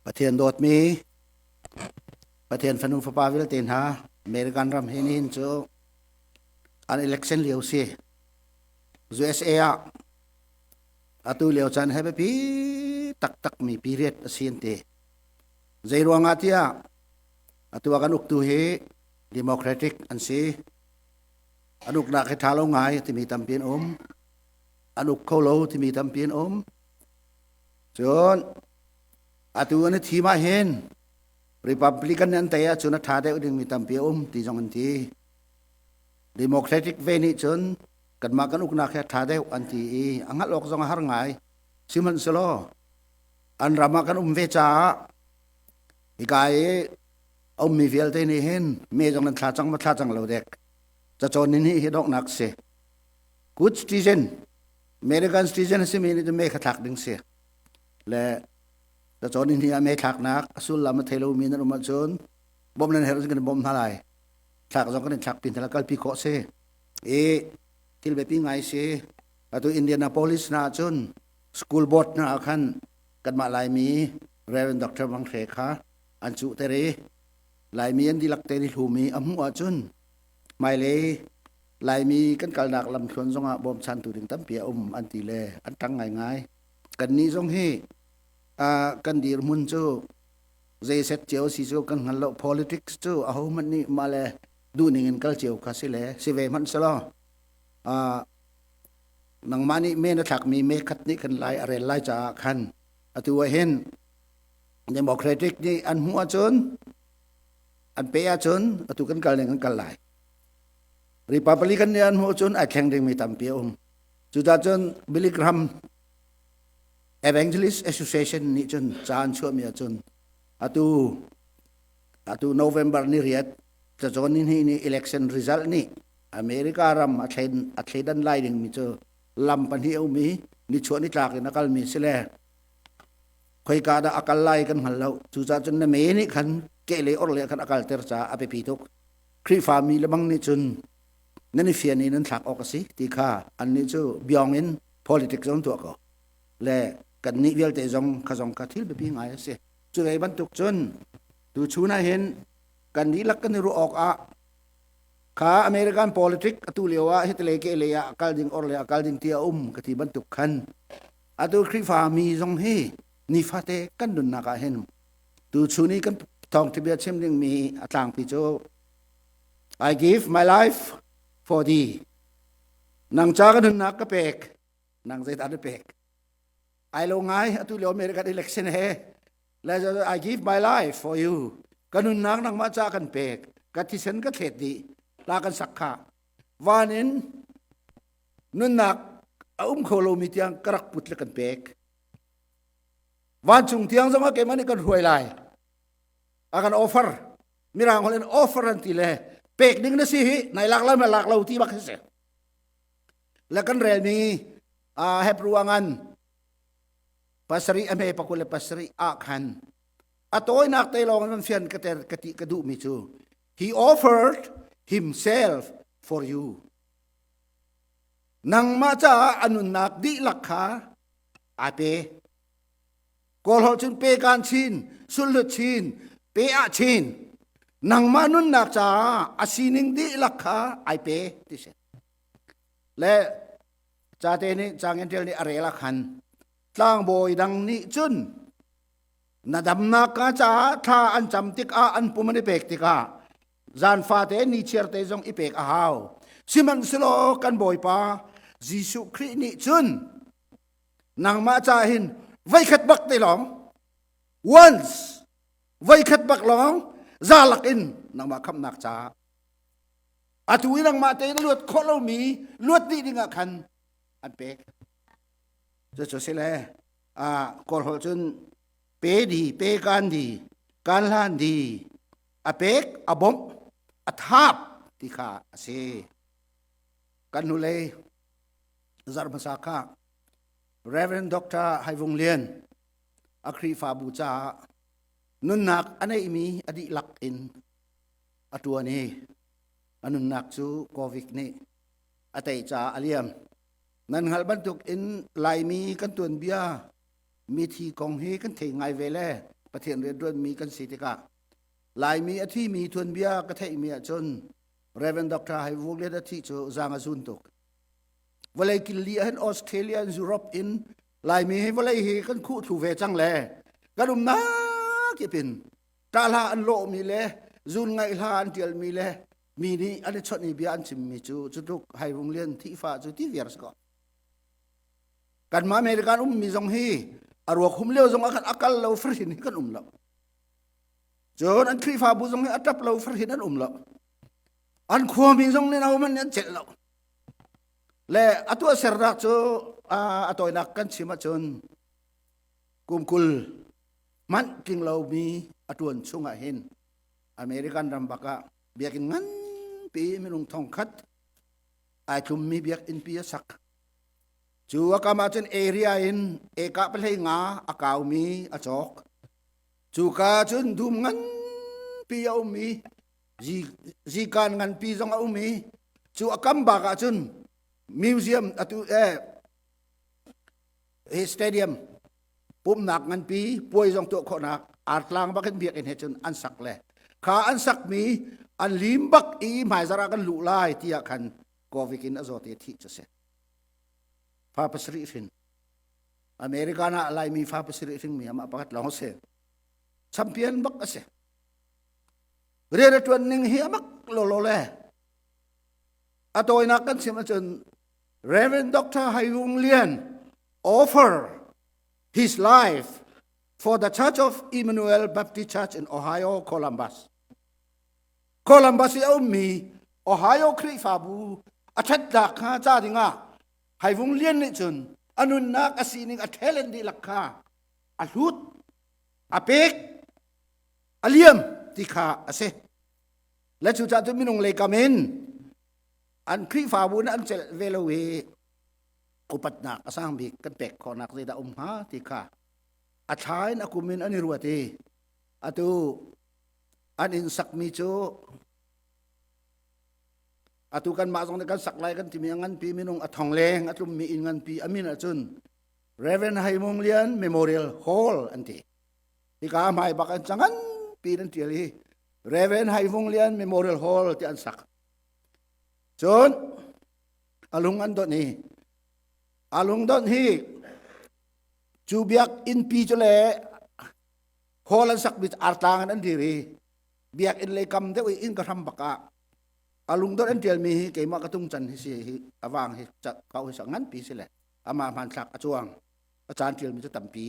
Pathian dawtmi Pathian fanu fapa vialte hna American ram hi nihin cu an election lio si. USA ah atu lio caan he biapi taktak mi period a si an ti. Zei ruangah tiah atu ah kan uktu hi Democratic an si. An uknak hi ṭha lo ngai timi tampi an um. An uk kho lo timi tampi an um. Cun atu an i thim ahhin Republican an tei ahcun a ṭha deuh dingmi tampi a um ti zong an ti. Democratic ve nih cun kanmah kan uknak hi a ṭha deuh an ti i a hngalh awk zong a har ngai. Sihmanhsehlaw an ram ah kan um ve caah hika i a ummi vialte nih hin me zong nan thla cang ma thla cang lo dek. Cacawn ni hi donghnak si. Good citizen American citizen a simi nih cun me kha thlak ding si. Le cacawn ni ah me thlaknak a sullam a thei lomi nan um ahcun bawmh nan herh kan bawmh hna lai. Thlak zong kan in thlak pin hna kalpi khawh si. I thil biapi ngai si. Atu Indianapolis hna ahcun school board hna ah khan kanmah Laimi Reverend Dr. Mang Hre kha an cuh ter i Laimi an dihlak te nih hlumi a hmuh ahcun hmailei Laimi kan kalnak lamthluan zongah bawmchantu ding tampi a um an ti le an ṭang ngaingai. Kannih zong hi kan dirhmun cu zeiset cio si cu kan hngal lo. Politics cu ahohmanh nih mah le duhning in kal cio kha si le si ve hmanh selaw nangmah nih me na thlakmi me khat nih kan lai a rel lai caah khan atu ah hin Democratic nih an hmuh ahcun an pe ahcun atu kan kal ning kan kal lai. Republican nih an hmuh cun ai thleng dingmi tampi a um. Cucaah cun Billy Graham Evangelist Association nih cun ca an chuahmi ahcun atu atu November ni riat cacawn ni hnih ni election result nih America ram a thlen a thleidan lai dingmi cu lam pahnih a um i nichuah nitlak in a kalmi si le khoika dah a kal lai kan hngal lo. Cucaah cun na me nih khan kehlei orhlei khan a kalter caah a biapi tuk. Khrihfami lebang nih cun nan i fian i nan thlak awk a si ti kha annih cu biong in politics zong tuah ko le kannih vialte zong kha zong kha thil biapi ngai a si. Cu ve bantuk cun tu chun ah hin kan dihlak kan i ruah awk ah kha American politics atu lio ah hitlei ke lei ah kal ding or le a kal ding ti a um ka ti bantuk khan atu Khrihfami zong hi nifate kan nunnak ah hin Tu chun i kan thawngṭha chim dingmi a tlangpi cu I give my life for thee. Nang ca ka nunnak ka pek, nang zeidah na pek? Ai lo ngai atu lio American election he le I give my life for you. Ka nunnak nangmah ca kan pek, ka thisen ka thlet dih, la kan sak kha. Van in nunnak a um kho lomi tiang ka rak put le kan pek. Vancung tiang zong ah keimah nih kan hruai lai. A kan offer. Mirang holh in offer an ti le pek ding na si hi nai lak lai ma lak lo ti bak si. Le kan relmi Hebrew angan pasarih a hme pakul le pasarih ah khan a tawinak te lawng in fian ka ter ka ti ka duh mi cu he offered himself for you nangmah caah a nunnak dihlak kha aa pe. Kawl holh cun pe kan chin, sulhlut chin, pe ah chin. Nangmah nunnak caah a sining dihlak kha ai pe ti si. Le cate nih cangin ṭial nih a rel ah khan tlangbawi dang nih cun na damnak ka caah thla an cam tikah an pum an i pek tikah zan fate ni chiar te zong i pek a hau. Sihmanhsehlaw kan Bawipa Jesuh Khrih nih cun nangmah ca hin voikhat bak te lawng once voikhat bak lawng zalak in nangmah khamnak ca atu i nangmah te na luat khawh lomi luat dih ding ah khan an pek cucu si le a kawl holh cun pe di pe kan di kan hlan di a pek a bawmh a thap ti kha a si kan hnulei zarh hmasa kha Reverend Dr. Hai Vung Lian a Khrihfabu caah nunnak a neihmi a dihlak in a ṭuan i a nunnak cu COVID nih a tei caah a liam. Nan hngalh bantuk in Laimi kan tuanbia mithi kong hi kan thei ngai ve le. Pathian rianṭuanmi kan si tikah Laimi a thimi tuanbia ka theihmi ahcun Reverend Dr. Hai Vung Lian a thih cu zaang a zun tuk. Vawlei killi ahhin Australia and Europe in Laimi hi vawlei hi kan khuh thlu ve cang le kan umnak kip in ṭah hla an lawhmi le zun ngaih hla an ṭialmi le mi nih an i chawnh i bia an chimmi cu cutluk Hai Vung Lian thihfa cu ti viar si ko. Kanmah American ummi zong hi a ruak hum lio zong ah khan a kal lo farhin hi kan um lo. Cun an Khrihfabu zong hi a ṭap lo farhin an um lo. An khuami zong nih ahohmanh nih an celh lo. Le a tuahsernak cu a tawinak kan chim ahcun kum 20 hmanh tling lomi a ṭuan chungah hin American ram bak ah biakinn nganpi minung thongkhat ai tlummi biakinn pi a sak. Cu a kam ahcun area in eka pahlei nga a kaumi a cawk. Cuka cun dum nganpi a um i zikan nganpi zong a um i cu a kam bak ahcun museum atu eh hi stadium pumhnak nganpi puai zong tuah khawhnak artlang bak in biakinn he cun an sak le kha an sakmi an lim bak i hmaizarh ah kan luh lai tiah khan covid in a zawt i thih cu si fa pasarih hrin American ah Laimi fa pasarih hringmi amah pakhat lawng a si champion bak a si rian a ṭuan ning hi a mak lawlaw le a tawinak kan chim ahcun Reverend Dr. Hai Vung Lian offer his life for the Church of Emmanuel Baptist Church in Ohio, Columbus. Columbus i a ummi Ohio Khrihfabu a ṭhatnak kha ca dingah Hai Vung Lian nih cun a nunnak a sining a talent dihlak kha a hlut, a pek, a liam ti kha a si. Le cucaah cun minung lei kam in an Khrihfabu nih an celh ve lo i upatnak a sang bik kan pek khawhnak zeidah um hnga ti kha a thla in a kum in an i ruat i atu an inn sakmi cu atu kanmah zong nih kan sak lai kan timi a nganpi minung a thong leng a tlummi inn nganpi a min ahcun Reverend Hai Mung Lian Memorial Hall an ti. Hika hmai bak an cangan pi an tial i Reverend Hai Vung Lian Memorial Hall ti an sak. Cun a lung an donh hi a lung donh hi cu biak innpi cu le hall an sakmi artlang in an dir i biakinn lei kam deuh i inn ka hram bak ah a lungdonh an ṭialmi hi keimah ka tung can hi si hi a vang hi kau hi nganpi si le amah hmanthlak a cuang a caan ṭialmi cu tampi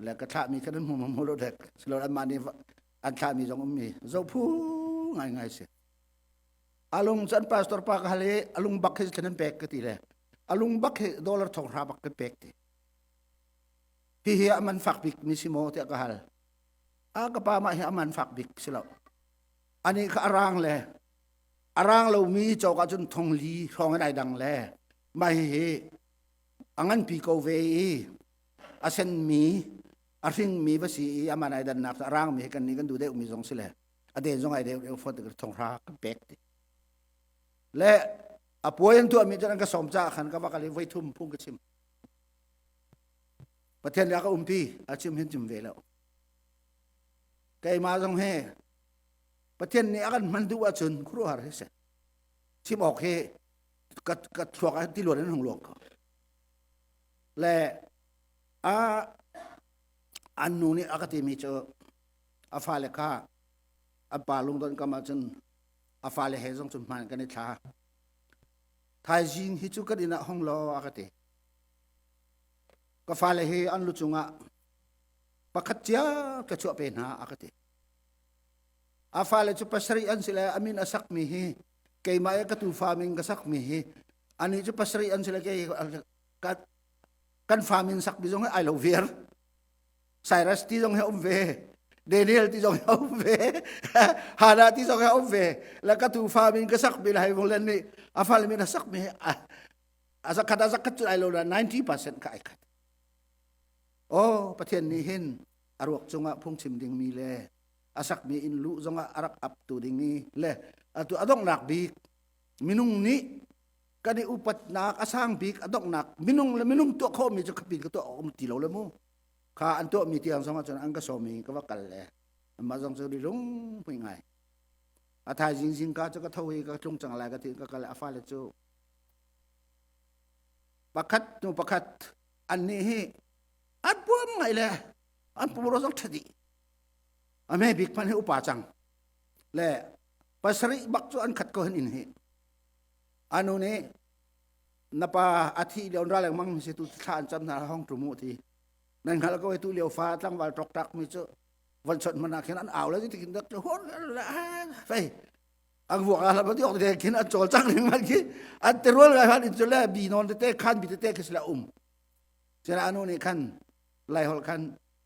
le ka thlahmi kha nan hmu hmu lo dek silo anmah nih an thlahmi zong ummi zohphu ngaingai si a lung cu an pastor pa ka hal i a lung bak hi thlen an pek ka ti le a lung bak hi dollar thong hra bak kan pek ti hi hi a man fak bik mi si maw tiah ka hal a ka pa mah hi a man fak bik si lo ani kha a rang le a rang lomi cawk ahcun thong li hrawng in ai dang le mah hihi a nganpi ko ve i a senmi a hringmi va si i aman ai dannak a rangmi hi kan nih kan duh deuhmi zong si le a den zong ai deuh deuh fot thong hra kan pek ti le a puai an tuahmi cu an ka sawm caah khan ka va kal i voi thum phung ka chim Pathian nih a ka umpi a chim hin chim ve lo keimah zong he Pathian nih a kan hman duh ahcun khuaruahhar hi si chim awk hi ka ka thluak ah tiluan in hung luang ko le a an nu nih a ka timi cu a fale kha an pa lungdon kam ahcun a fale he zong cun hmaan kan i thla thaizing hi cu kan inn ah hong law a ka ti ka fale hi an lu cungah pakhat cia ka chuah pe hna a ka ti a fale cu pasarih an si le a min a sakmi hi keimah i ka tufa min ka sakmi hi anih cu pasarih an si le kei kan fa min sakmi zong hi ai lo viar Cyrus ti zong hi um ve Daniel ti zong hi um ve Hannah ti zong hi um ve le ka tufa min ka sakmi le hai len nih a fale min a sakmi hi a zakhat a zakhat cu ai lo na 90% ka ai khat Oh Pathian nih hin a ruak cungah phungchim dingmi le a sakmi inn luh zongah a rak ap tu ding i le atu a donghnak bik minung nih kan i upatnak a sang bik a donghnak minung le minung tuah khawhmi cu khapin ka tuah awk um ti lo le mu. Kha an tuahmi tiang zong ahcun an ka sawm i ka va kal le mah zong cu rilung pui ngai. A thaizing zingka cu ka tho i ka tlung cang lai ka ti ka kal a fale cu pakhat hnu pakhat an nih hi an puam ngai le an pumro zong ṭha dih. A hme bik hmanh hi upa cang. Le pasarih bak cu an khat ko hin inn hi. Anu nih na pa a thih lio ra lengmang si tu thla an cam hna hong ṭum u ti. Nan hngalh ko tu lio fa tlangval ṭokṭak mi cu van chawnh hmanh ah khin an au le ti khin dak hon fei ang vuak a lam ti ok te khin an cawl cang ning man khi an te rual ngai han in cu le bi non te khan bi te khi sila um cena anu nih khan lai hol khan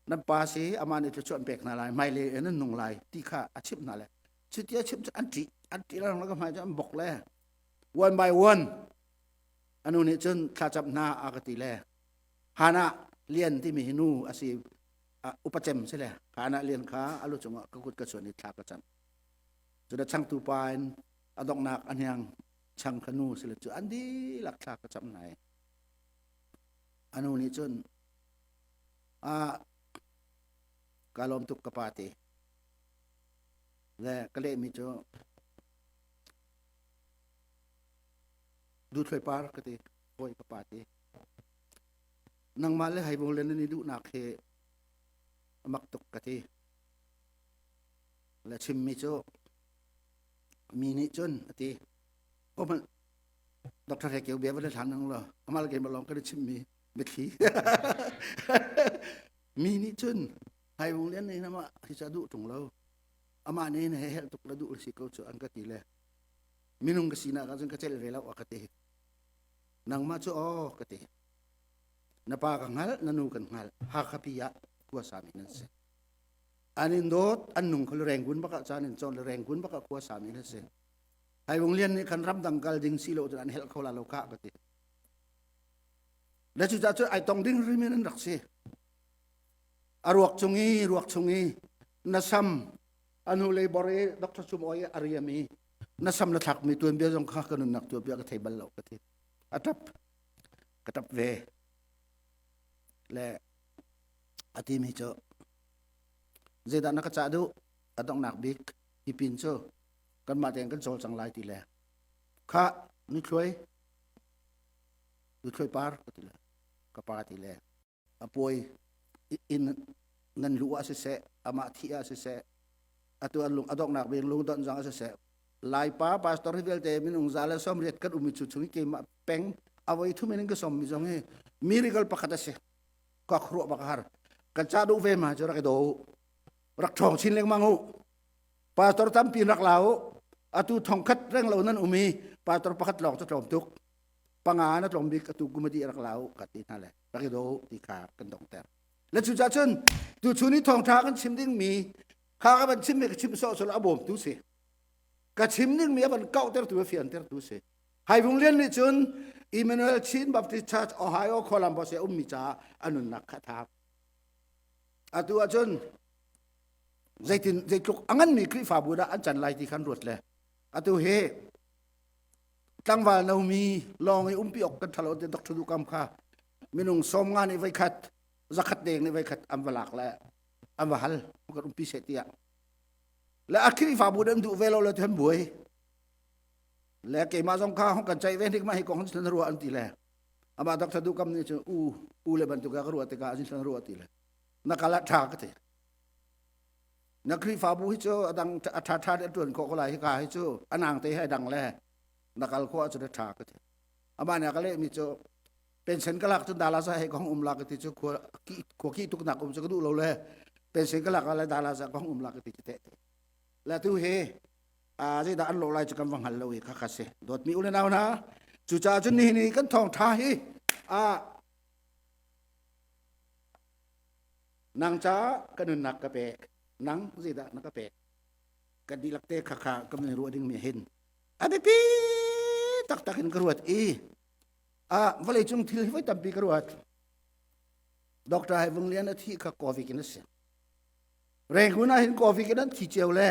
nan pa si ama nih thluachuah pek hna lai mai le nan nung lai ti kha a chimh hna le cuti a chimh cu an ṭih an ṭih lang ka hmai cu an bok le one by one anu nih cun thlacam hna a ka ti le hana lian timi hi nu a si upacem si le hana lian kha alu cungah ka kut ka chuan i thla ka cam cun a changtu pa in a donghnak a hniang chang kha nu si le cu an dihlak thla ka cam hna i anu nih cun a ka lawm tuk ka pa ti le ka lehmi cu Duthloi par ka ti hawi ka pa ti nangmah le haibung le nan i duhnak hi a mak tuk ka ti le chimmi cu mi nih cun a ti o hmanh Dr. Hekeu bia va le hlan nang lo amal ke malong ka chimmi mitthli mi nih cun haibung lian nih nama hi ca duh tung lo amah nih he helh tuk la duh si ko cu an ka ti le minung ka sinak ah cun ka celh ve lo a ka ti nangmah cu aw ka ti na pa ka hngalh na nu kan hngalh Hakha pi ah khua sami nan si an in dawt an nung khol Rangoon bak ah caan in cawn le Rangoon bak ah khua sami nan si Haibung Lian nih khan ramdang kal ding si lo cun an helh kho la lo ka ka ti le cucaah cun ai tong ding rim in an rak si a ruak cung i ruak chung i na sam a hnulei bor i Dr. Chum Oi a riam i na sam na thlakmi tuanbia zong kha ka nunnak tuanbia ka thei bal lo ka ti a tap ka tap ve le a timi cu zeidah na ka cah duh a donghnak bik hi pin cu kanmah tein kan cawl cang lai ti le kha nithluai nithluai par ka ti le ka pa ti le a puai inn nan luh ah siseh amah thih ah siseh atu an lung a donghnak bik lung donh zong ah siseh Laipa pastor hi vialte minung za le 80 kan um i cu chung i keimah peng a voi thum in ka som mi zong hi miracle pakhat a si ka khuruah bak har kan ca duh ve ma cu rak i do rak ṭhawng chin lengmang u pastor tampi rak la u atu thongkhat reng lo nan um i pastor pakhat lawng cu tlawm tuk panga na tlawm bik atu kum adi rak la u ka ti hna le rak i do ti kha kan dongter le cu cah cun tu chun i thawngtha kan chim ding mi kha ka van chim mi ka chim sawh sawh a bawm tu si ka chim ding mi a van kauhter tu a fianter tu si Haivung Lian nih cun Emmanuel Chin Baptist Church Ohio Columbus e ummi caah a nunnak kha thap atu ahcun zeitin zeitluk a nganmi Khrihfabu dah an can lai ti khan ruat le atu hi tlangval nomi lawng i umpi awk kan ṭhalo te Dr. Dukam kha minung 50 nih voikhat 100 deng nih voikhat an va lak le an va hal kan umpi seh tiah le a Khrihfabu an duh ve lo le an buai le keimah zong kha hong kan ceih ve hnik ma hi kong han ruah an ti le amah Dr. Dukam nih cun u u le bantuk ka ruah tikah azin ruah ti le na kal ah ṭha ka ti Na Khrihfabu hi cu a dang a ṭha ṭha a ṭuan khawh ko lai hika hi cu a nang te he dang le na kal khawh ahcun a ṭha ka ti. Amah nih a ka lehmi cu pension ka lak cun Dallas ah hei ka hong um la ka ti cu khua khua ki tuk nak um cu ka duh lo le pension ka lak le Dallas ah ka hong um la ka ti cu teh. Le tu hi a zeidah an lawh lai cu kan va hngal lo i kha kha si. Dawtmi u le nau hna cucaah cun nihin i kan thawngṭha hi a Nang caah ka nunnak ka pek. Nang zeidah na ka pek? Kan dihlak te khakha ka min ruah dingmi hin a biapi taktak in ka ruat i a vawlei cung thil hi voi tampi ka ruat. Doctor Hai Vung Lian a thi kha COVID in a si. Rangoon ah hin COVID in an thi cio le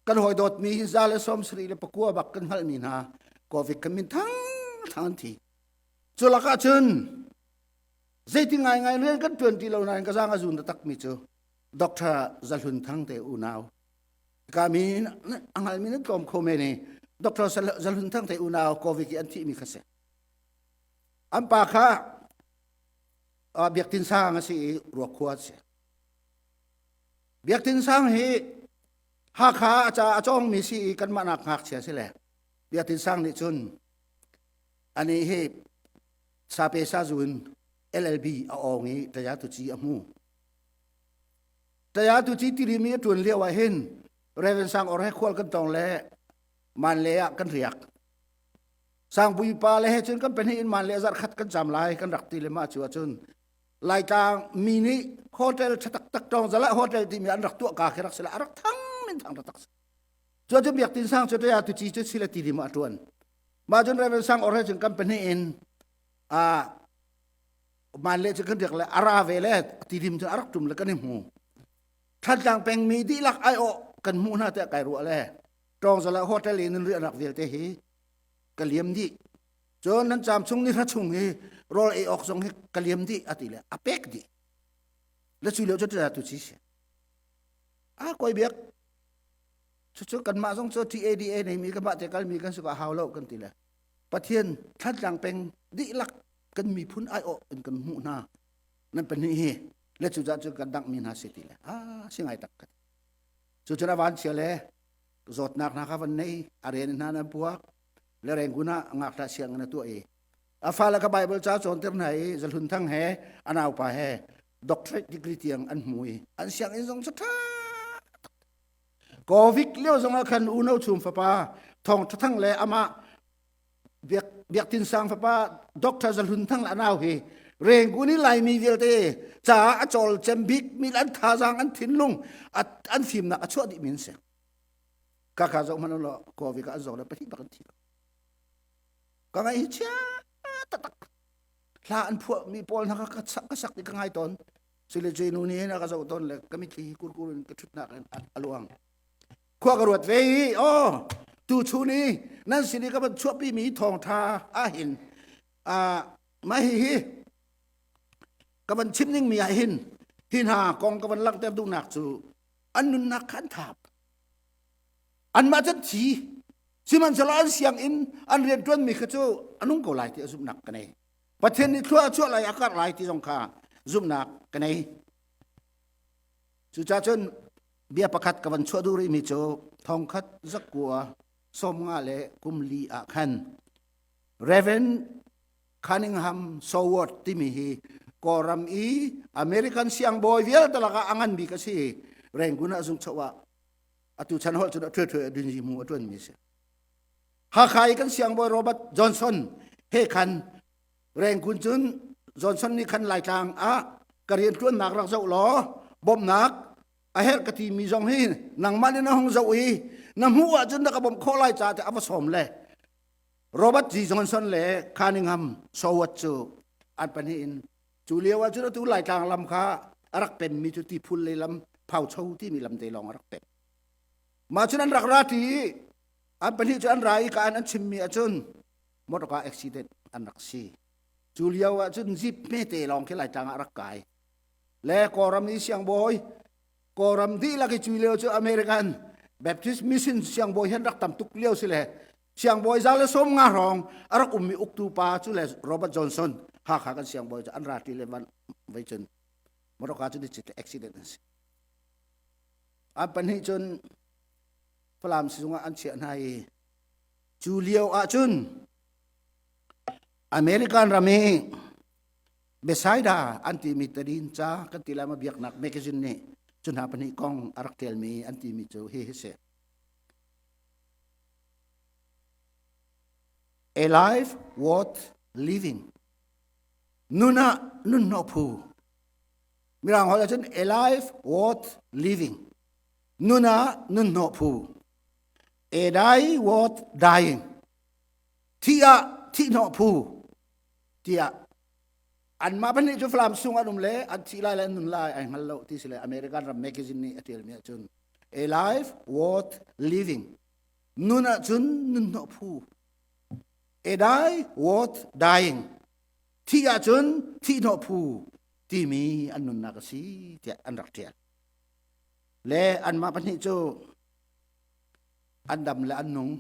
kan hawi dawtmi hi 179 bak kan hngalhmi hna COVID kan min thang thang an thi. Cu lakah cun. Zeiti ngaingai rian kan ṭuan ti lo nain ka zaang a zun takmi cu Dr. Zahlun Thang te unau. Ka mi a hngalmi nan tlawm kho men i Dr. Zahlun Thang te unau COVID i an thihmi kha si. An pa kha Biak Tin Sang a si i Ruakhua a si. Biak Tin Sang hi Hakha a ca a cawngmi si i kanmah nak ngakchia si le Biak Tin Sang nih cun ani hi sape sa zun LLB a awng i taya tu ci a hmu. Taya tu ci tirimi a ṭuan lio ah hin Reverend Sang Or he khual kan tong le man le ah kan riak. Sangpui pa le he cun kan pahnih in man le zarh khat kan cam lai kan rak ti le mah cu ahcun Laitlang mi nih hotel ṭha taktak tong zala hotel timi an rak tuah ka khi rak si la a rak thang min thang taktak si. Cu cun Biak Tin Sang cu taya tu ci cu si le ti dim ah a ṭuan. Mah cun Reverend Sang Or he cun kan pahnih in a man le cu kan riak le a ra ve le tidim cun a rak ṭum le kan i hmu. Thantlang pengmi dihlak ai awh kan hmuh hna tiah kai ruah le Tawngzala hotel i nan riahnak vialte hi ka liam dih. Cun nan caam chung ni hra chung hi rawl ei awk zong hi ka liam dih a ti le a pek dih. Le cu lio cu tu ci si. A koi biak cucu kanmah zong cu TADA neimi kanmah te kalmi kan si ko hau lo kan ti le Pathian Thantlang peng dihlak kan miphun aiawh in kan hmuh hna nan pahnih hi le cu cu kan dangh mi hna si ti le ah si ngai tak cu cun a van chia le zawtnak hna kha van nei a rian hna nan puak le rengkun ah ngakṭah siang in a tuah i a fale kha Bible ca cawnter hna i Zahlun Thang he a naupa he doctorate degree tiang an hmu i an sianginn zong cu ṭha Covid lio zong ah khan uno chum fapa Thawng Ṭha Thang le amah Biak Biak Tin Sang fapa Dr. Zahlun Thang le a nau hi Rengkun i Laimi vialte caah a cawl cem bik mi an thazaang an thinlung an fimnak a chuah dih mi an si. Kaka zoh hmanh law Covid ah an zoh le pahnih bak an thi. Ka ngaih hi chia taktak. Hla an phuah mi pawl hna ka ka sak ti ka ngai tawn. Sile cu nu nih hin a ka zoh tawn le ka mitthli hi kurkur in ka ṭhutnak in a luang. Khua ka ruat ve i aw tu chun i nan sin i ka van chuahpi mi thawngṭha ahhin mah hihi ka van chim ning mi ah hin hi hna kong ka van langhter duhnak cu an nunnak kha an thap. Anmah cu an thi. Sihmanhsehlaw an sianginn an rianṭuanmi kha cu a nung ko lai ti a zumhnak ka nei. Pathian nih thlua a chuah lai a karh lai ti zong kha zumhnak ka nei. Cucaah cun bia pakhat ka van chuah duh rihmi cu thongkhat zakua 50 le kum li ah khan Reverend Cunningham Soward timi hi Kawlram i American siangbawi vialte lakah a ngan bik a si. Rangoon ah zung choh ah atu chan holh cun a ṭhuai ṭhuai a dun mu a ṭuanmi a si. Hakha i kan siangbawi Robert Johnson he khan Rangoon cun Johnson nih khan Laitlang ah ka rian ṭuannak rak zoh law bawmhnak a herh ka timi zong hi nangmah nih na hung zoh i na hmuh ahcun na ka bawmh khawh lai ca tiah a va sawm le Robert G. Johnson le Cunningham Sowat cu an pahnih in cu lio ah cun atu Laitlang lam kha a rak pemmi cu tiphul lei lam Phaucho timi lam te lawng a rak pem. Mah cun an rak ra ṭi i an pahnih cu an ra i ka an an chimmi ahcun motor accident an rak si. Cu lio ah cun jeep hmete lawng khi Laitlang ah a rak kai. Le Kawlram i siangbawi Kawlram dihlak i cu lio cu American Baptist Mission siangbawi hi an rak tam tuk lio si le siangbawi za le 50 hrawng a rak ummi uktu pa cu le Robert Johnson Hakha kan siangbawi cu an ra ṭi le van vei cun motorka cu ni accident an si. An pahnih cun Falam sizung ah an chiah hna i cu lio ah cun American ram i Bethsaida an timi tadin ca kan ti lai ma biaknak magazine nih cu hna pahnih kong a rak ṭialmi an timi cu hi hi si. A life worth living. Nun ah nun hnawh phu. Mirang holh ahcun a life worth living. Nun ah nun hnawh phu. A die worth dying. Thih ah thih hnawh phu. Tiah anmah pahnih cu Falam sung an um le an thih lai le an nun lai ai hngal lo ti si le American ram magazine nih a ṭialmi ahcun a life worth living. Nun ahcun nun hnawh phu. A die worth dying. Thih ahcun thihhnawh phu timi an nunnak a si tiah an rak ṭial. Le anmah pahnih cu an dam le an nung.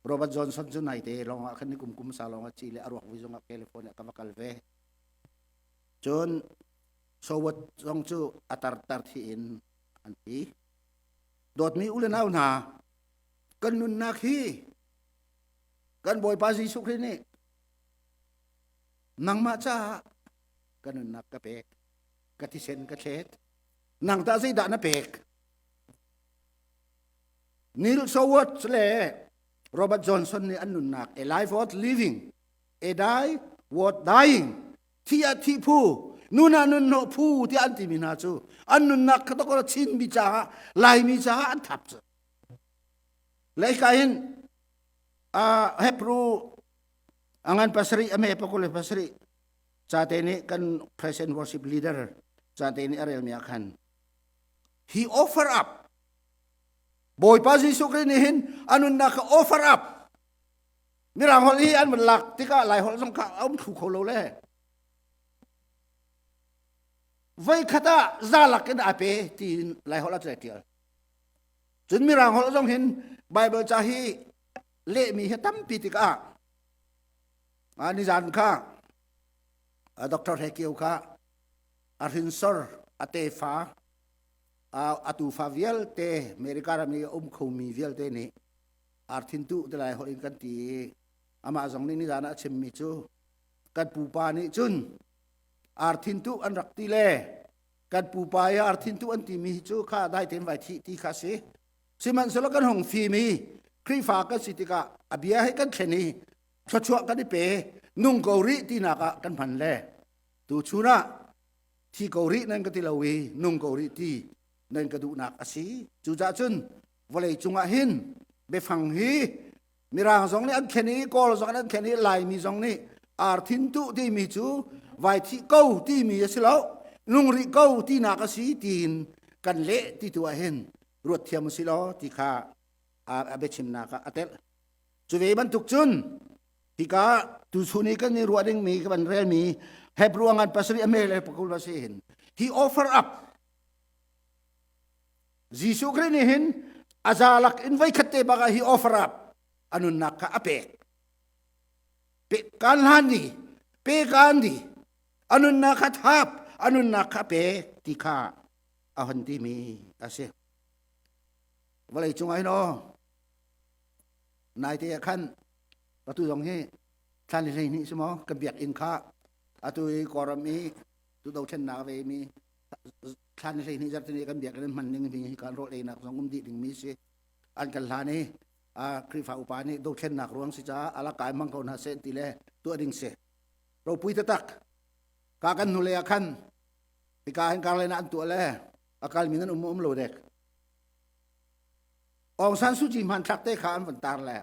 Robert Johnson cu naite lawng ah khan ni kum kum sa lawng ah ci le a ruak vui zong ah California ka va kal ve. Cun Sowot zong cu a tar tar thi in an thi. Dawtmi u le nau hna, kan nunnak hi kan Bawipa Jesuh Khrih nih nangmah caah ka nunnak ka pek, ka thisen ka thlet. Nang tah zeidah na pek? Neil Sowot le Robert Johnson nih an nunnak a life worth living, a die worth dying, thi ah thi phu, nun ah nun hnawh phu tiah an timi hna cu an nunnak kha tokor Chinmi caah Laimi caah an thap cu. Leika hin Hebrew angan pasarih a me pakul le pasarih cate nih kan praise and worship leader cate nih a relmi ah khan he offer up Bawipa Jesuh Khrih nih hin a nunnak kha offer up Mirang holh hi an van lak tikah Lai holh zong kha a um thlu kho lo le voi khat ah za lak in a pe tiin Lai holh ah cun tial cun Mirang holh zong hin Bible ca hi lehmi hi tampi tikah nizan kha Dr. Hekio kha a hrinsor a tefa a tufa vialte America ram i a um khomi vialte nih arthin tu te lai holh in kan ti i amah zong nih nizan ah a chimmi cu kan pupa nih cun arthin tu an rak ti le kan pupa i arthin tu an timi hi cu kha dai tein vai thih ti kha si sihmanhsehlaw kan hung fim i Khrihfa kan si tikah a bia he kan thlen i thluachuah kan i pe nung ko rih tinak ah kan hman le tu chun ah thi ko rih nan ka ti lo i nung ko rih ti nan ka duhnak a si cucaah cun vawlei cungah hin biafang hi mirang zong nih an thlen i kawl zong nih an thlen i laimi zong nih arthin tuh timi cu vai thih ko timi a si lo nung rih ko tinak a si tiin kan leh ti tu ah hin ruat thiam a si lo ti kha a biachimnak ah a telh cu ve bantuk cun hika tuchun i kan i ruah dingmi ka van relmi Hebrew ngan pasarih a mel le pakul a si hin he offer up Jesuh Khrih nih hin a zalak in voikhat te bak ah hi offer up a nunnak kha a pek. Pe kan hlan di, pe kan di, a nunnak kha thap, a nunnak kha pek ti kha a hon timi a si. Vawlei cung ah hin aw, naite ah khan atu zong hi thlan le hleihnih si maw kan biakinn kha atu i Kawlram i tu dothlennak a veimi thlan 12 zarhtini kan biakinn an hman ning hi kan rawl einak zong um dih dingmi si an kan hlan i Khrihfa upa nih dothlennak ruang si caah ala kai hmang ko hna seh ti le tuah ding si ropui taktak ka kan hnulei ah khan hika hin karlen ah an tuah le a kalmi nan um um lo dek Aung San Suu Kyi hmanthlak te kha an van tar le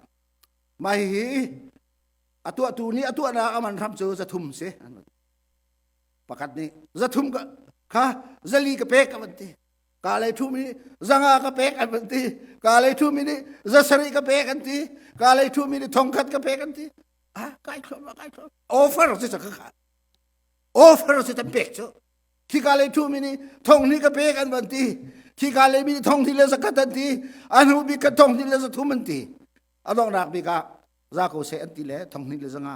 mah hihi a tuahtu nih a tuahnak a man hram cu zathum si pakhat nih zathum kha zali ka pek a van ti ka lei thu mi zanga ka pek an van ti ka lei thu mi nih zasarih ka pek an ti ka lei thu mi nih thongkhat ka pek an ti ah kai thluam kai thluam offer si ka kha offer si tan pek cu thika lei thu mi nih thong hnih ka pek an van ti thika lei mi nih thong hnih le zakhat an ti a hnu bik ka thong hnih le zathum an ti a donghnak bik ah za ko seh an ti le thong hnih le zanga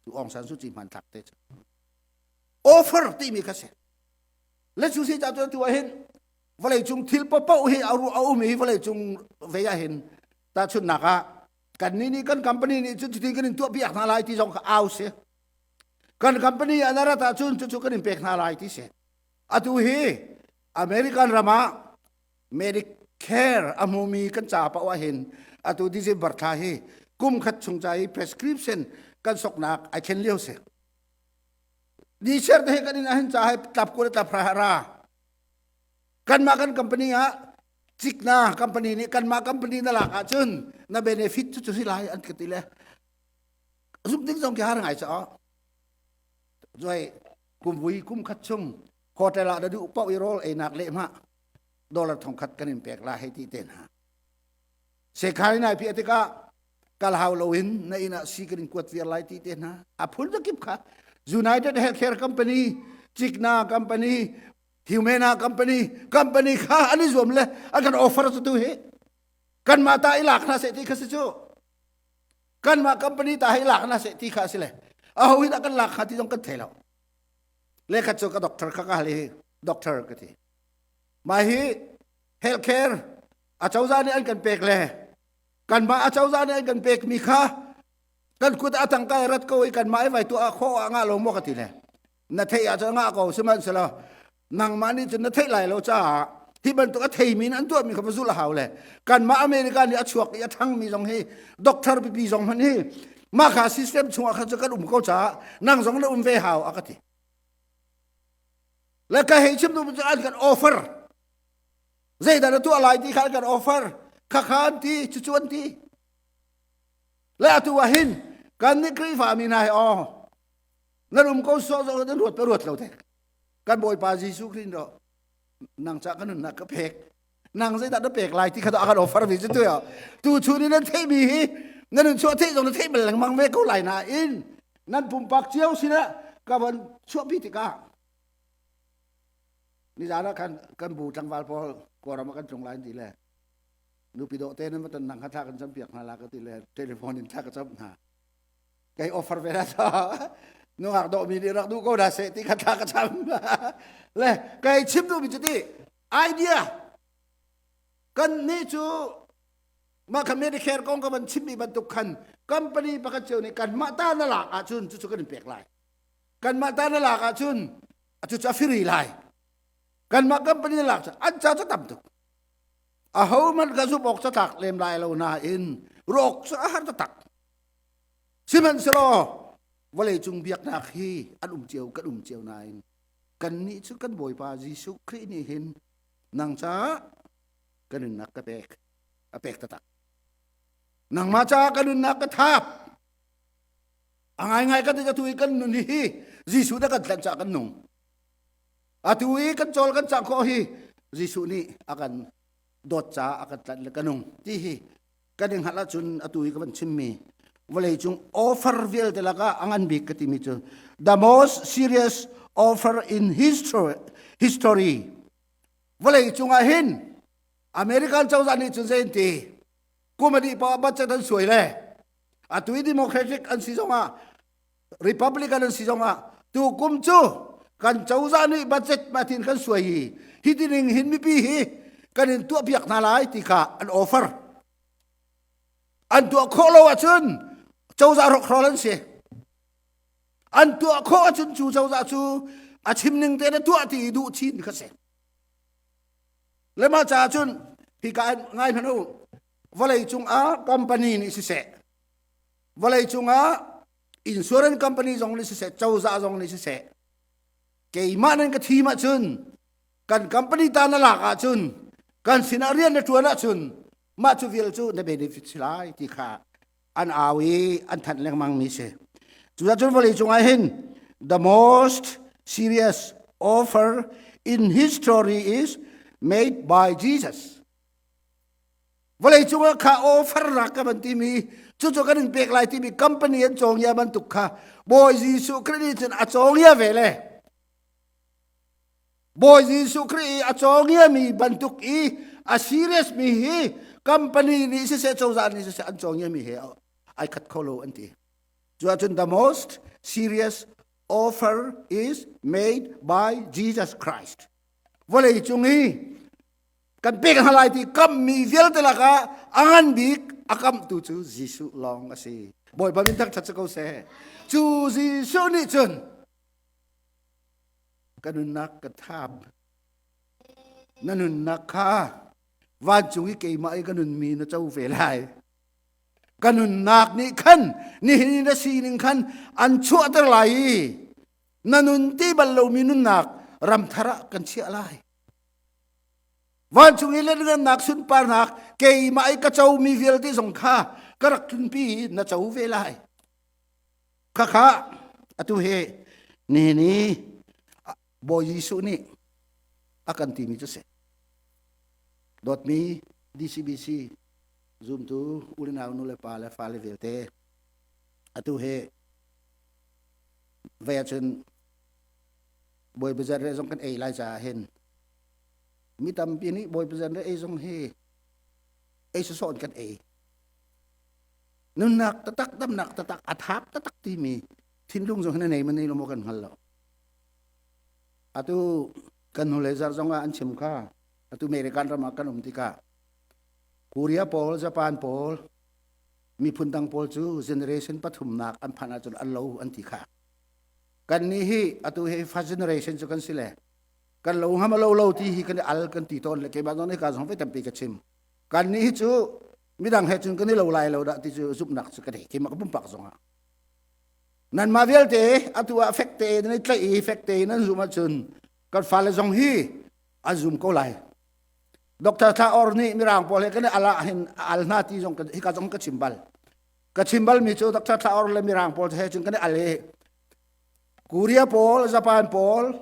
tu Aung San Suu Kyi hmanthlak te cu offer timi kha si le cu si ca tu tu ah hin vawlei cung thil paoh hi a um i vawlei cung vei ah hin tahchunhnak ah kan nih nih kan company nih cun cutin kan in tuah piak hna lai ti zong kha au si kan company an rat ahcun cucu kan in pek hna lai ti si atu hi American ram ah Medicare a hmumi kan ca paoh ah hin atu December thla hi kum khat chung ca i prescription kan soknak ai thlen lio si. Ni ser te kan in ahin ca hai tlap ko le tlap ra ra. Kanmah kan company ah cikna company nih kanmah company na lak ahcun na benefit cu cu si lai an ka ti le zuk ding zong ki har ngai cha zoi kum vui kum khat chung hotel ah na duh paoh i rawl einak leh hma dollar thongkhat kan in pek la hei ti te hna sekhai nai pi tikah kal hau loin na inn ah si kan in kuat viar lai ti te hna a phun zakip kha. United Healthcare Company, Cigna Company, Humana Company, company kha an i zuam le an kan offer cu tu hi. Kanmah ta i lak hna seh ti kha si cu. Kanmah company ta hi lak hna seh ti kha si le. Aho hi dah kan lak kha ti zong kan thei lo. Le khat cu ka doctor kha ka hal i doctor ka ti. Mah hi healthcare acozah nih an kan pek le kanmah acozah nih an kan pekmi kha kan kut a tangka i rat ko i kanmah i vai tuah khawh ah ngah lo maw ka ti le na theih ahcun ngah ko sihmanhsehlaw nangmah nih cun na theih lai lo caah hi bantuk a theimi in an tuahmi kha va zulh a hau le kanmah America nih a chuak i a ṭhangmi zong hi doctor pipi zong hmanh hi mah kha system chungah khan cu kan um ko caah nang zong na um ve hau a ka ti le ka hei chim duhmi cu an kan offer zeidah na tuah lai ti kha an kan offer kha kha an ti cucu an ti le atu ah hin kan nih Khrihfa mi hna hi aw nan um ko sawh zong nan ruat pa ruat lo tek kan Bawipa Jesuh Khrih ro nang ca kan nunnak ka pek nang zeidah na pek lai ti kha a kan offer mi cu tu ya tu chun in nan theih mi hi nan nun chuah theih zong na theih bal lengmang ve ko lai nain nan pumpak cio sinah ka van chuahpi tikah nizan ah khan kan bu tlangval pawl kawlram ah kan tlung lai ti le nupi dawh te nan va ton nang kha thla kan cam piak hna la ka ti le telephone in thla ka cam hna kai offer ve la nungak dawh mi nih rak duh ko dah seh ti kha thla ka cam le kai chim duh mi cu ti idea kan nih cu mah kha Medicare kong ka van chimmi bantuk khan company pakhat cio nih kanmah ta na lak ahcun cucu kan in pek lai kanmah ta na lak ahcun cucu a firi lai kanmah company na lak cu an ca cu tam tuk aho hmanh ka zumh awk catlak lem lai lo nain rawk cu a har taktak sihmanhsehlaw vawleicung biaknak hi an um cio kan um cio nain kannih cu kan Bawipa Jesuh Khrih nih hin nang caah ka nunnak ka pek a pek taktak nangmah caah ka nunnak ka thap a ngaingai kan atu i kan nun hi Jesuh dah kan tlanh caah kan nung atu i kan cawl kan cang khawh hi Jesuh nih a kan dawt caah a kan tlanh le ka nung ti hi kan i hngalh ahcun atu i ka van chimmi vawleicung offer vialte lakah a ngan bik ka timi cu the most serious offer in history history vawleicung ah hin American cozah nih cun zei an ti kum a dih poah budget an suai le atu i democratic an si zongah Republican an si zongah tu kum cu kan cozah nih budget matin kan suai hi hi tining hin mipi hi kan in tuahpiak hna lai ti kha an offer an tuah khawh lo ahcun cozah hrokhrawl an si an tuah khawh ahcun cu cozah cu a chim ning te na tuah ti duh chin kha si le mah caah cun hika ngai hmanh u vawlei cungah company nih siseh vawlei cungah insurance company zong nih siseh cozah zong nih siseh keimah nan ka thim ahcun kan company ta na lak ahcun kan sinah rian na ṭuan ahcun mah cu vial cu na benefit si lai ti kha an au i an thanh lengmang mi si cucaah cun vawlei cungah hin the most serious offer in history is made by Jesus vawlei cungah kha offer rak ka van timi cucu kan in pek lai timi company an cawngia bantuk kha Bawi Jesuh Khrih nih cun a cawngia ve le Bawi Jesuh Khrih i a cawngia mi bantuk i a serious mi hi company nih siseh cozah nih siseh an cawngia mi he ai khat kho lo an ti. Cu ahcun the most serious offer is made by Jesus Christ. Vawlei cung i kan pek hna lai ti kammi vialte lakah a ngan bik a kamtu cu Jesuh lawng a si. Bawipa min thangṭhat si ko seh. Cu Jesuh nih cun ka nunnak ka thap na nunnak kha vancung i keimah i ka nunmi na co ve lai ka nunnak nih khan nihin na sining khan an chuahter lai i na nun ti bal lomi nunnak ramthar ah kan chiah lai vancung i lenrennak sunparnak keimah i ka comi vialte zong kha ka rak tlunpi i na co ve lai Khakha atu hi nihin i Bawi Jesuh nih a kan timi cu si. Dawtmi DCBC zumtu ulinau nu le pa le fale vialte atu hi Vei ahcun Bawipa zanriah zong kan ei lai caah hin mi tampi nih Bawipa zanriah ei zong hi ei sawsawh in kan ei. Nunnak taktak, damnak taktak, a thap taktak timi thinlung zong hin a nei ma nei lo maw kan hngal lo. Atu kan hnulei zarh zong ah an chim kha, atu American ram ah kan um tikah Korea pawl, Japan pawl, miphun dang pawl cu generation pathumnak an phanh ahcun an lo an ti kha. Kan nih hi atu hi first generation cu kan si le kan lo ngam lo lo ti hi kan i al kan ti tawn le keimah zong nih ka zong ve tampi ka chim. Kan nih hi cu midang he cun kan i lo lai lo dah ti cu zumhnak cu ka nei keimah ka pumpak zong ah. Nanmah vialte atu ah fek te nan i tlaih i fek te nan zum ahcun kan fale zong hi an zum ko lai. Dr. Thla Or nih Mirang pawl he kan i al ah hin al hna ti zong hika zong ka chim bal. Ka chim bal mi cu Dr. Thla Or le Mirang pawl he cun kan i al i Korea pawl, Japan pawl,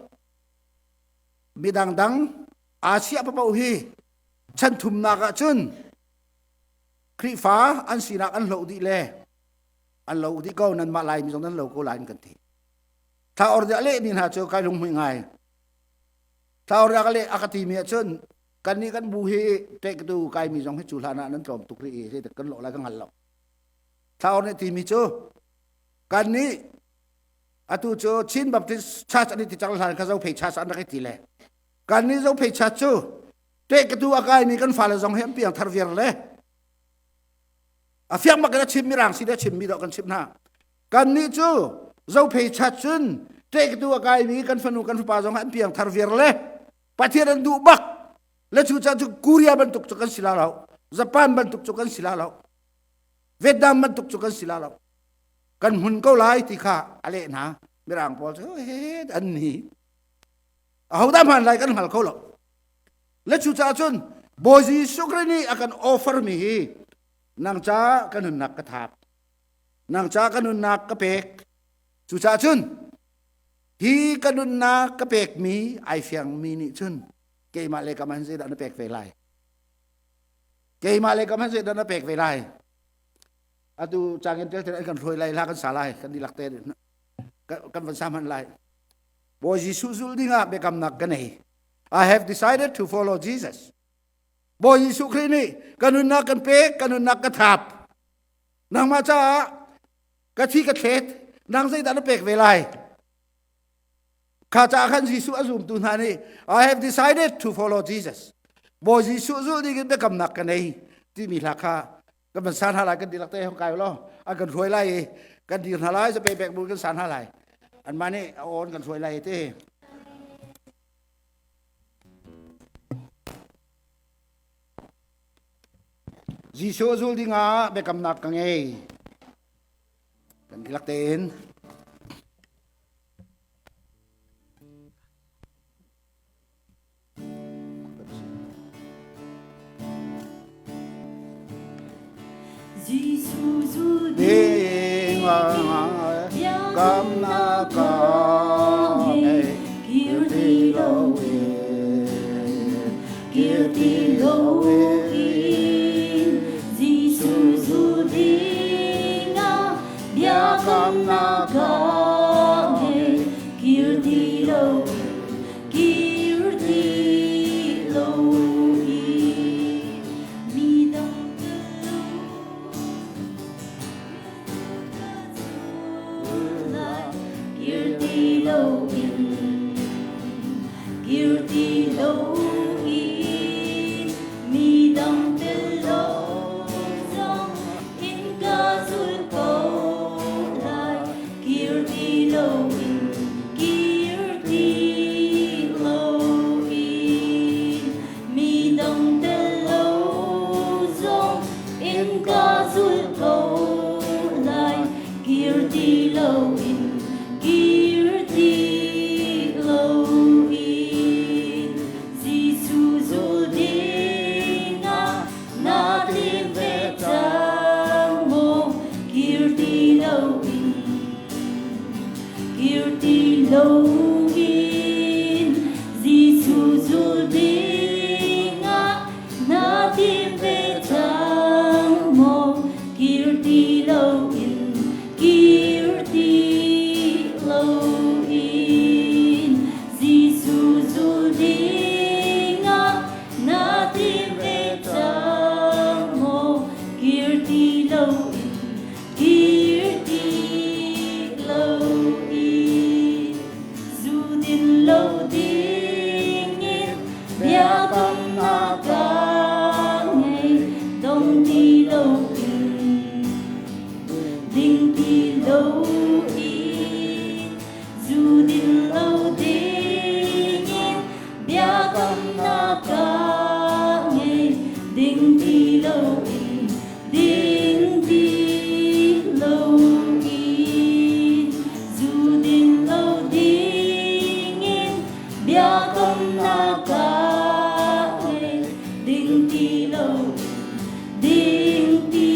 midang dang Asia papoh hi chan thumnak ah cun Khrihfa an sinak an hloh dih le an lo dih ko nanmah Laimi zong nan lo ko lai kan ti. Thla Or nih a lehmi hna cu kai lunghmuih ngai. Thlauriak le a ka timi ahcun kannih kan bu hi ṭektu kaimi zong hi cu hlan ah nan tlawm tuk rih i zeitik kan lawh lai ka hngal lo. Thlaur nih timi cu kannih atu cu Chin Baptist Church an i ti cang hlan kha Zophei Church an rak i ti le kannih Zophei Church cu ṭektu a kaimi kan fale zong hi an piang thar viar le a fiang bak in a chim mirang si le a chimmi dawh kan chimh hna. Kannih cu Zophei chat cun ṭektu a kaimi kan fanu kan fapa zong an piang thar viar le Pathian an duh bak le cu caan cu Korea bantuk cu kan si la lo, Japan bantuk cu kan si la lo, Vietnam bantuk cu kan si la lo, kan hmun ko lai ti kha a leh hna. Mirang pawl cu he an ni ahodah hmaan lai kan hngal kho lo. Le cu caah cun Bawi Jesuh Khrih nih a kan offer mi hi nang ca ka nunnak ka thap, nang ca ka nunnak ka pek. Cucaah cun hi ka nunnak ka pekmi ai fiangmi nih cun keimah le ka man zeidah na pek ve lai, keimah le ka man zeidah na pek ve lai. Atu cangin tel an kan hruai lai, hla kan sa lai, kan dihlak te kan van sa hman lai. Bawi Jesuh zulh dingah biakamnak ka nei. I have decided to follow Jesus. Bawi Jesuh Khrih nih ka nunnak kan pek, ka nunnak ka thap. Nangmah caah ka thi ka thlet, nang zeidah na pek ve lai? Kha caah khan Jesuh a zumtu hna nih I have decided to follow Jesus. Bawi Jesuh zulh ding in biakamnak ka nei timi hla kha kan van san hna lai. Kan dihlak te hong kai law an kan hruai lai i kan dir hna lai, zapei pek bu kan san hna lai. Anmah nih a awn kan hruai lai ti. Jesuh zul dingah biakamnak ka ngei. Kan dihlak tein. Jesuh zul dingah biakamnak ka ngei. Kir ti loin, kir ti loin, Jesuh zul dingah biakamnak ka ngei. Kir ti loin, kir ti loin, mi dang kir ti loin, kir ti loin, mi dang tel lo zong in ka zul ko lai. Kir ti loin, kir ti loin, mi dang tel lo zong in ka zul ko lai. Kir ti loin, kir ti loin, Jesuh zul dingah na tim ve cang maw? Kir ti loin, kir ti loin, Jesuh zul dingah na tim ve cang maw? Kir ti loin, kir ti loin. Dong ti loin, ding ti loin, zu din lo dingin biakamnak ka ngei. Ding ti loin, ding ti loin, zu din lo dingin biakamnak ka ngei. Ding ti lo, ding ti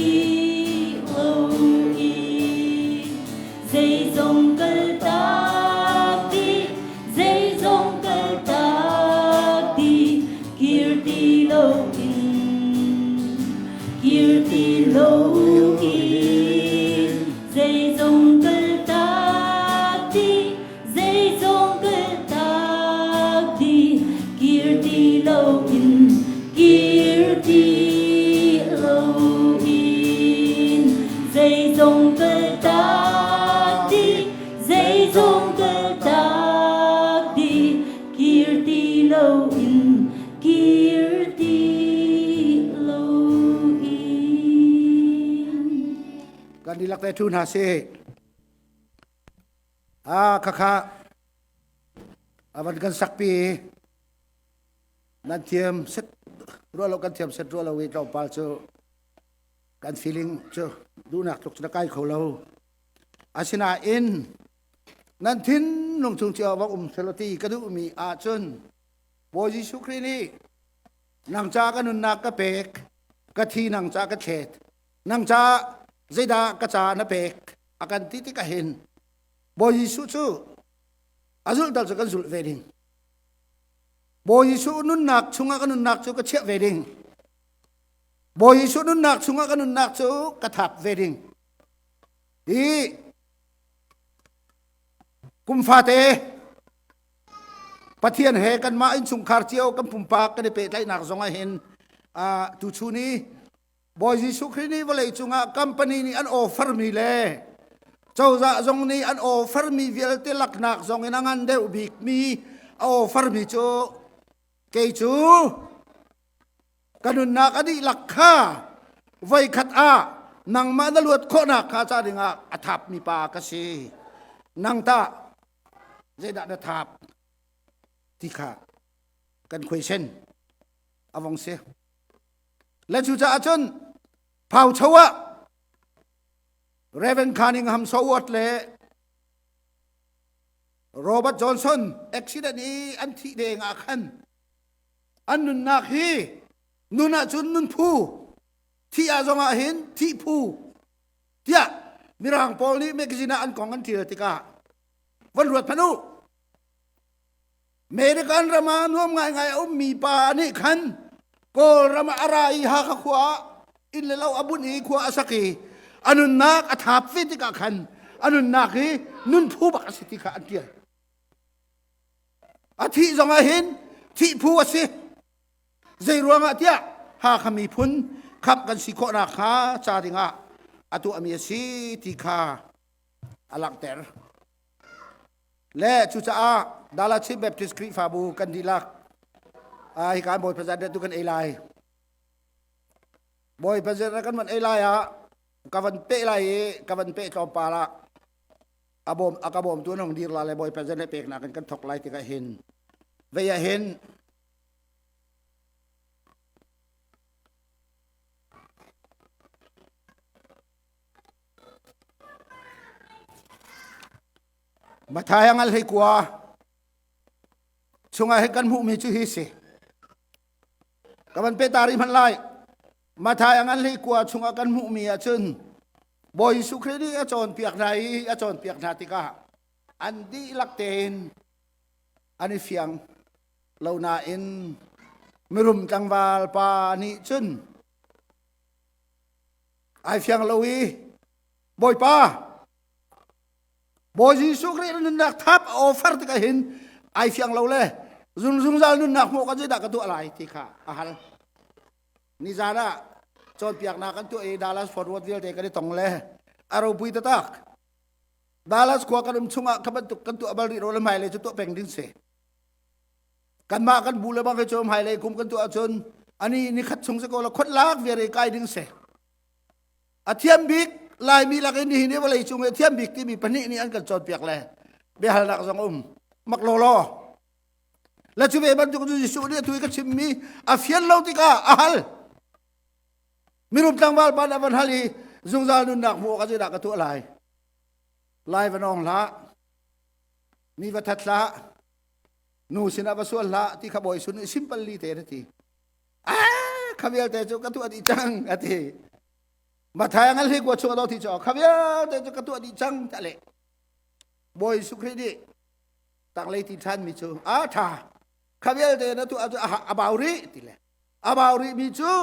loin, zeizong kaltak dih, zeizong kaltak dih, kir ti loin, kir ti loin, zeizong kaltak dih, zeizong kaltak dih, kir ti loin, kir ti loin, zeizong kaltak dih, zeizong kaltak dih, kir ti loin, kir ti loin. Kan dihlak te thu hna sih. Ah khakha avan kan sakpi nan thiam set ruah lo kan thiam set ruah lo i tlawmpal cu kan feeling cu duhnak tluk cu na kai kho lo. Asinain nan thinlung chung cio va um selaw ti ka duhmi ahcun Bawi Jesuh Khrih nih nang ca ka nunnak ka pek, ka thi nang ca ka thlet, nang ca zeidah ka ca na pek a kan ti tikah hin Bawi Jesuh cu a zulh dal cu kan zulh ve ding. Bawi Jesuh nunnak chungah ka nunnak cu ka chiah ve ding. Bawi Jesuh nunnak chungah ka nunnak cu ka thap ve ding. Hi kum fate Pathian he kanmah innchungkhar cio kan pumpak kan i pehtlaihnak zong ah hin tuchun i Bawi Jesuh Khrih nih vawlei cungah company nih an offer mi le cozah zong nih an offer mi vialte laknak zong in a ngan deuh bik mi a offer mi cu kei cu ka nunnak a dihlak kha voikhat ah nangmah na luat khawhnak kha ca dingah a thap mi pa ka si. Nang tah zeidah na thap ti kha kan question a vong si. Le cucaah cun Phaucho ah Reverend Cunningham Soward le Robert Johnson accident i an thih deng ah khan an nunnak hi nun ahcun nun phu thih ah zong ah hin thih phu tiah mirang pawl nih magazine ah an kong an ṭial tikah van ruat hmanh u. American ram ah nuam ngaingai a ummi pa nih khan Kawlram ah a ra i Hakha khua ah inn le lo a bunh i khua a sak i a nunnak a thap ve tikah khan a nunnak hi nunphu bak a si ti kha an ṭial. A thih zong ah hin thih phu a si. Zei ruangah tiah Hakha miphun khamh kan si khawhnak hnga ca dingah a tuahmi a si ti kha a langhter. Le cucaah Dallas Chin Baptist Khrihfabu kan dihlak hika Bawipa Zanriah tu kan ei lai. Bawipa Zanriah kan van ei lai ah ka van peh lai i ka van peh tlawmpal ah a bawm a ka bawmtu an hong dir la le Bawipa Zanriah peknak in kan thok lai tikah hin vei ah hin Matthai a ngal hei kua chungah hin kan hmuhmi cu hi si. Ka van pe ta rih hmanh lai. Matthai a ngan hlei kua chungah kan hmuhmi ahcun Bawi Jesuh Khrih nih a cawnpiak hna i a cawnpiak hna tikah an dihlak tein an i fiang lo nain mirum tlangval pa nih cun ai fiang lo i Bawipa Bawi Jesuh Khrih nunnak thap a offer tikah hin ai fiang lo le zungzal nunnak hmuh kan zeidah ka tuah lai ti kha a hal. Nizan ah cawnpiaknak kan tuah i Dallas Fort Worth vialte kan i tong le a ropui taktak. Dallas khua kan um chungah kha bantuk kan tuah bal rih lo le hmailei cu tuah peng ding si. Kanmah kan bu le bang hi cu hmailei kum kan tuah ahcun Ani ni khat chung se ko la khot lak viare kai ding se. A thiam bik Laimi lak in nihin i vawlei cung i thiam bik timi pahnih nih an kan cawnpiak le biahalnak zong um mak law law. Le cu ve bantuk cu Jesuh nih atu i ka chimmi a fian lo tikah a hal. Mirum tlangval pa nih a van hal i zungzal nunnak hmuh awkah zeidah ka tuah lai? Lai va nawng hlah, mi va that hlah, nu sinah va sual hlah ti kha Bawi Sun nih simple li te a ti. Ah, kha vialte cu ka tuah dih cang a ti. Mathai ngal hi kua chuah do ti cu kha vialte cu ka tuah dih cang ta le. Bawi Jesuh Khrih nih tanglei ti ṭhan mi cu a ṭha kha vialte na tuah cu a bau rih ti le a bau rih mi cu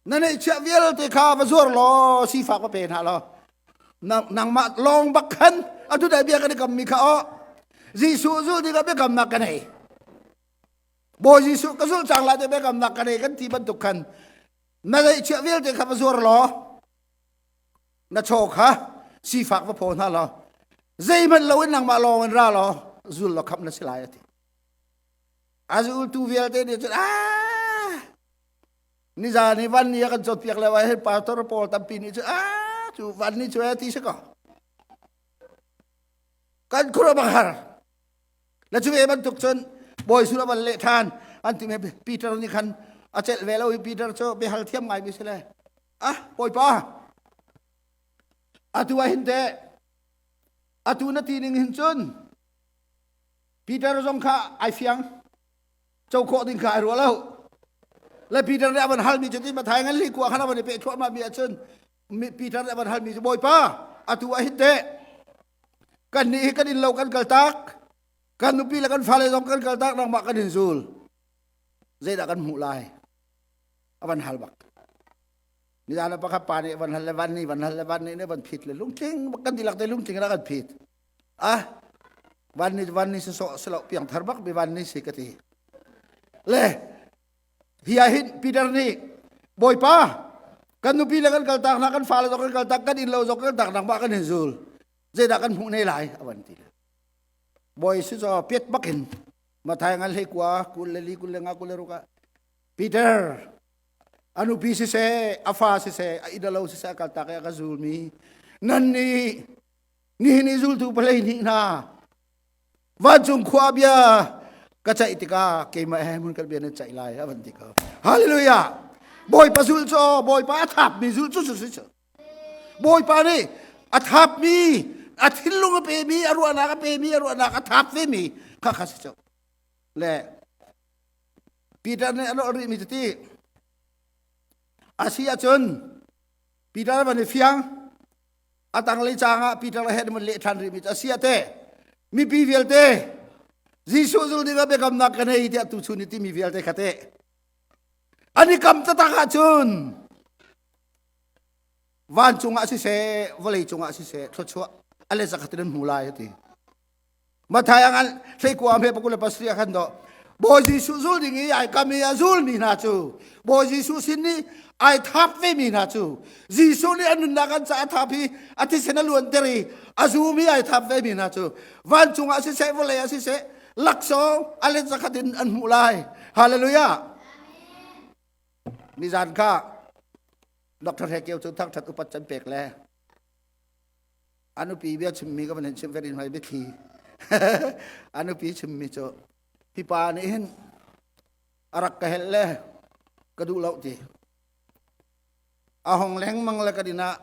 na neihchiah vialte kha va zuar law sifak va pe hna law nangmah lawng bak khan atu dai bia kan i kam mi kha aw Jesuh zul ding ah biakamnak ka nei Bawi Jesuh ka zulh cang lai te biakamnak ka nei kan ti bantuk khan na neihchiah vialte kha va zuar law na chaw kha sifak va phaw hna law zeihmanh loin nangmah lawng in ra law zul law khamh na si lai a ti a zultu vialte nih cun ah nizan i van ni a kan cawnpiak le ai pastor pawl tampi nih cun ah cu van ni cu e ti si ko kan khura bang har le cu ve bantuk cun bawi sul a van leh ṭhan an ti me Peter nih khan a celh ve lo i Peter cu biahal thiam ngai mi si le ah bawipa atu ah hin teh atu na ti ning hin cun Peter zong kha ai fiang co khawh ding kha ai ruah lo le Peter nih a van halmi cu ti Mathai ngan li kua khan a van i peh thluahmah mi ahcun Peter nih a van halmi cu bawipa atu ah hin teh kan nih hi kan inn lo kan kaltak kan nupi le kan fale zong kan kaltak nangmah kan in zul zeidah kan hmuh lai a van hal bak nizan ah pakhat pa nih van hal le van nih van hal le van nih nih van phit le lungtling kan dihlak te lungtling in a kan phit ah van nih van nih sawh silo piang thar bak mi van nih si ka ti le hi ah hin Peter nih bawipa kan nupi le kan kaltak hna kan fale zong kan kaltak kan inn lo zong kan kaltak nangmah kan in zul zeidah kan hmuh ne lai a van ti le bawi si cho piat bakin Mathai ngal hlei kua kul le li kul le nga kul le ruk ah Peter a nupi siseh a fa siseh a inn a lo siseh a kaltak i a ka zulmi nan nih nihin i zultu palei hnih hna vancung khua bia ka ceih tikah keimah he hmun kan bia nan ceih lai a van ti ko hallelujah bawipa zul cu bawipa a thapmi zul cu cu cu bawipa nih a thapmi a thinlung a pemi a ruahnak a pemi a ruahnak a thap vemi kha kha si cu le Peter nih a lawh rihmi cu ti a si ahcun Peter van i fiang a tanglei caang ah Peter he mun leh ṭhan rihmi cu a si ah teh mipi vialte Jesuh zul ding ah biakamnak ka nei tiah tuchun i timi vialte kha teh an i kam taktak ahcun vancung ah siseh vawlei cungah siseh thluachuah a le zakhat in an hmu lai a ti Mathai ah ngan hleikua hme pakul le pasarih ah khan dawh Bawi Jesuh zul ding i ai kam i a zulmi hna cu Bawi Jesuh sin i ai thap vemi hna cu Jesuh nih a nunnak an caah a thap i a thisen a luanter i a zum i ai thap vemi hna cu vancung ah siseh vawlei ah siseh laksawng a let zakhat in an hmuh lai hallelujah nizan kha Dr. Hekeu cu thangthat upat can pek le a nupi bia chimmi ka van hin chim ferin hmai biathli a nupi chimmi cu hi pa nih hin a rak ka helh le ka duh lo ti a hong lengmang le ka din ah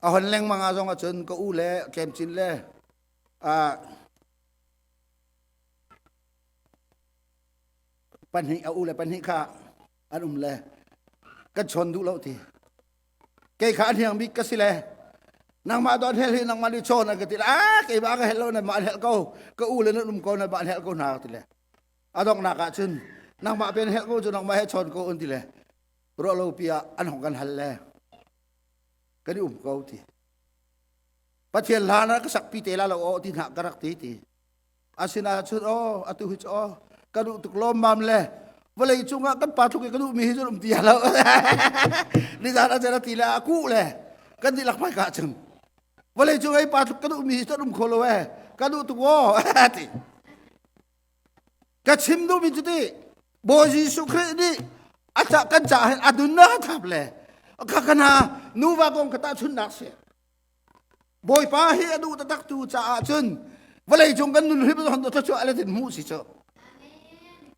a hon lengmang ah zong ahcun ka u le tlemcin le pahnih a u le pahnih kha an um le kan chawn duh lo ti Kei kha a hniang bik ka si le nangmah don hel hi nangmah nih chawn an ka ti ah keimah ka hel lo nan mah an helh ko ka u le nan um ko nan mah an helh ko hna ka ti le a donghnak ah cun nangmah pen helh ko cu nangmah he chawn ko an ti le ruah lo pi ah an hong kan hal le kan i um ko ti Pathian hla na ka sak pi te la lo aw ti hna ka rak ti ti Asinain cun aw atu hi cu aw ka duh tuk lawmmam le vawlei cungah kan pa tluk i ka duhmi hi cun um ti lo. Nizan a cen a ti le a kuh le kan dihlak hmai ka cun vawlei cung ei pa tluk ka duhmi hi cun um kho lo e ka duh tuk aw ti. Ka chim duhmi cu ti Bawi Jesuh Khrih nih a ca kan caah hin a dunnak a thap le kha kana nuva kong ka tahchunhnak si. Bawipa hi a duh taktak tu caah cun vawlei cung kan nun hrim hon to chu ale tin mu si cu.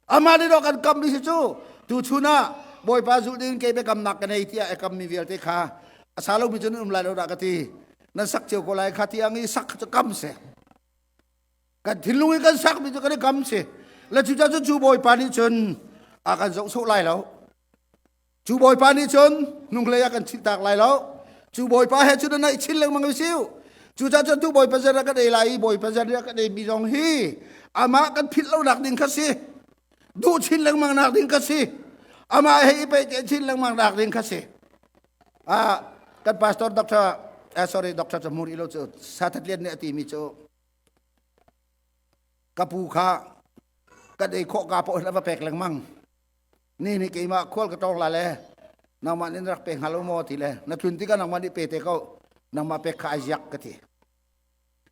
Ama ni do kan kam mi si cu tu chun ah Bawipa zul ding ke be kam nak ka nei tiah e kam mi vialte kha a sa lo mi cun um lai lo dah ka ti. Nan sak cio ko lai kha ti ang i sak cu kam se. Kan thinlung i kan sak mi cu kan i kam si. Le cu cu cu Bawipa nih cun a kan zoh sawh lai lo. Cu Bawipa nih cun hnunglei ah kan chilhtak lai lo. Cu Bawipa he cun a naih chin lengmang i siu. Cucaah cun tu Bawipa zan ah kan ei lai i Bawipa zan ah kan ei mi zong hi amah kan philh lonak ding kha si. Duh chin lengmang nak ding kha si. Amah he i peih chin lengmang nak ding kha si. Ah, kan pastor doctor sorry doctor Chamur ilo cu Sathat Lian nih a timi cu ka pu kha kan ei khawh ka paoh hin a va pek lengmang. Ni nih keimah khual ka tawng la le nangmah nih na rak pe hnga lo maw ti le na tlun tikah nangmah nih pe te ko nangmah pek kha ai ziak ka ti.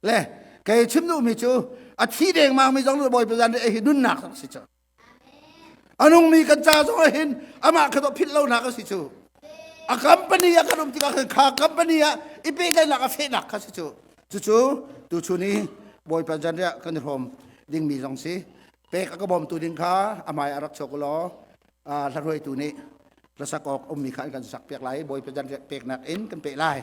Le kei chim duhmi cu a thi dengmang mi zong Bawipa zan hi nunnak a si cu. A nungmi kan ca zong ah hin amah kha to philh lonak a si cu. A company ah kan um tikah khan kha company ah i pehtlaihnak a fehnak kha si cu. Cucu tuchun i Bawipa zan kan i hrawm dingmi zong si. Pek a ka bawmtu ding kha a hmai ah rak chuak u law hlaruaitu nih hlasak awk ummi kha an kan sak piak lai. Bawipa zan peknak in kan peh lai.